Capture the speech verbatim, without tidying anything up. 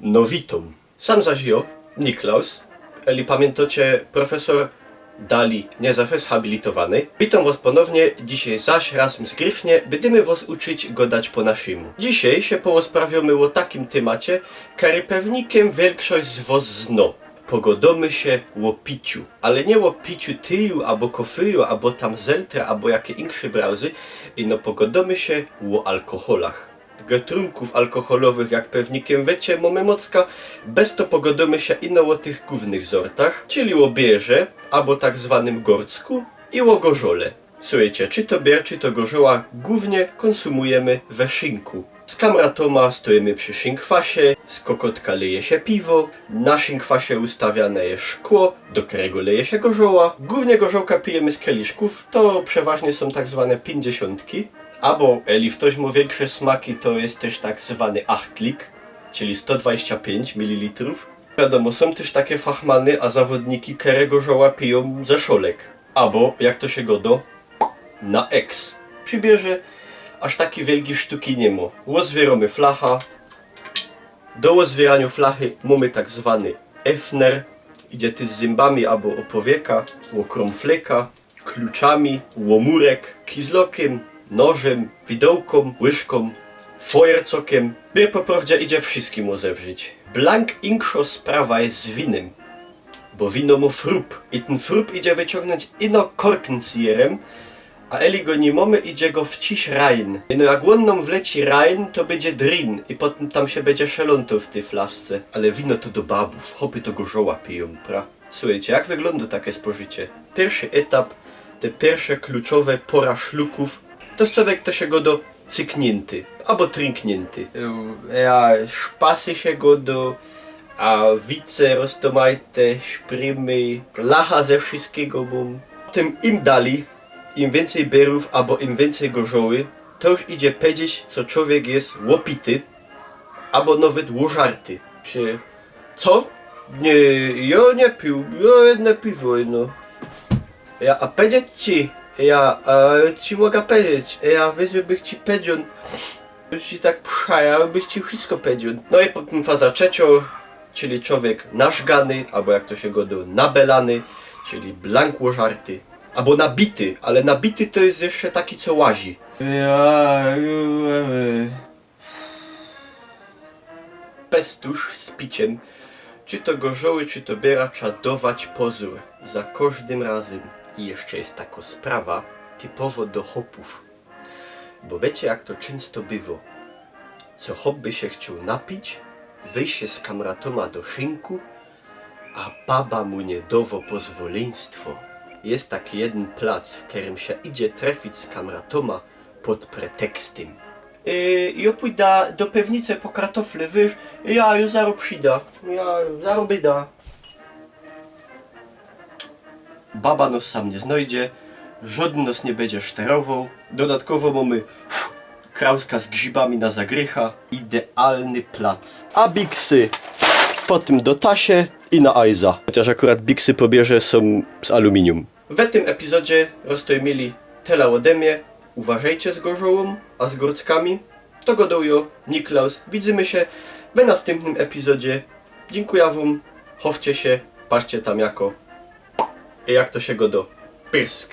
No witōm. Sam zaś jo, Niklaus, eli pamiyntŏcie, profesor Dali, niezafes habilitowany. Witōm wŏs pōnownie, dzisiej zaś razym z Gryfnie bydymy wŏs uczyć gŏdać po naszymu. Dzisiej sie porozprawiōmy ô takim tymacie, kery pewnikiym wielkszość z wŏs zno. Pogŏdōmy sie ô piciu. Ale niy ô piciu tyju, abo kofyju, abo tam zeltra, abo jakie insze brauzy, ino pogŏdōmy sie ô alkoholach. Getrunków alkoholowych, jak pewnikiym wiycie, mōmy mocka, bez to pogŏdōmy sie ino ô tych gōwnych zortach, czyli ô bierze, abo tak zwanym gorcku, i ô gorzole. Suchejcie, czy to bier, czy to gorzoła, gōwnie kōnsumujymy we szynku. Z kamratōma stojymy przi szynkwasie, z kokotka leje sie piwo, na szynkwasie ustawiane je szkło, do kerego leje sie gorzoła. Gōwnie gorzołka pijymy z kieliszkōw, to przeważnie sōm tak zwane piyńćdziesiōntki. Abo, eli ftoś mŏ wielksze smaki, to je tyż tak zwany achtlik, czyli sto dwadzieścia pięć mililitrów. Wiadōmo, sōm tyż take fachmany, a zawodniki, kere gorzoła pijōm ze szolek. Abo, jak to sie gŏdŏ, na eks. Przi bierze aż taki wielki sztuki niy mŏ. Ôzwiyrōmy flacha. Do ôzwiyranio flachy mōmy tak zwany efner. Idzie ty z zymbami abo ô powieka, ô krōmflyka, kluczami, ô murek, kizlokym, nożym, widołkōm, łyżkōm, fojercokiem. Bier po prŏwdzie idzie wszyjskim ôzewrzić. Blank inkszŏ sprawa je z winym. Bo wino mŏ frup. I tyn frup idzie wyciōngnyć ino korkyn z jerym, a eli go niy mōmy, idzie go wciś rajn. Ino jak ôn nōm wleci rajn, to bydzie drin i potym tam sie bydzie szelōntoł w tyj flaszce. Ale wino to do babōw, chopy to gorzoła pijōm, pra? Suchejcie, jak wyglōndŏ take spożycie? Piyrszy etap, te piyrsze kluczowe pora szlukōw, to je, człowiek, to sie gŏdŏ, cykniynty abo trinkniynty. Ja, szpasy sie gŏdŏ, a wice roztomajte, szprymy, lacha ze wszyjskigo mōm. Tym im dali, im wiyncyj bierōw abo im wiyncyj gorzoły, to już idzie powiedzieć, co człowiek je ôpity abo nawet ôżarty. Sie Co? Niy, jo niy piōł, jo jedne piwo ino. Ja, a powiedzieć ci, ja, a ci moga powiedzieć, ja, wiysz, bych ci powiedzioł, już ci tak przaja, bych ci wszyjsko powiedzioł. No i potym faza trzeciŏ, czyli człowiek narzgany, abo jak to sie gŏdŏ, nabelany, czyli blank ôżarty. Abo nabity, ale nabity to je jeszcze taki, co łazi. Ja, Pestusz z piciym. Czy to gorzoły, czy to biera, trza dŏwać pozōr za kożdym razym. I jeszcze je takŏ sprawa typowo do chopōw. Bo wiycie, jak to czynsto bywŏ. Co chop by sie chcioł napić, wyjdzie z kamratōma do szynku, a baba mu niy dŏwŏ pozwolyństwo. Je taki jedyn plac, w kerym sie idzie trefić z kamratōma pod pretekstym: Y, jo pōjda do piwnice po kartofle, wiysz, ja ju zarŏz przidã, ja zarŏz bydã. Baba nŏs sam niy znojdzie, żŏdyn nŏs niy bydzie szterowoł. Dodatkowo mōmy krauska z grzibami na zagrycha. Idealny plac. A biksy potym do tasie i na ajza. Chociŏż akurat biksy po bierze sōm z aluminium. We tym epizodzie roztōmili tela ôde mie. Uważejcie z gorzołōm, a z gorckami. To gŏdōł jo, Niklaus. Widzymy sie we nastympnym epizodzie. Dziynkuja wōm, chowcie sie, patrzcie tam jako. I jak to sie gŏdŏ, pyrsk.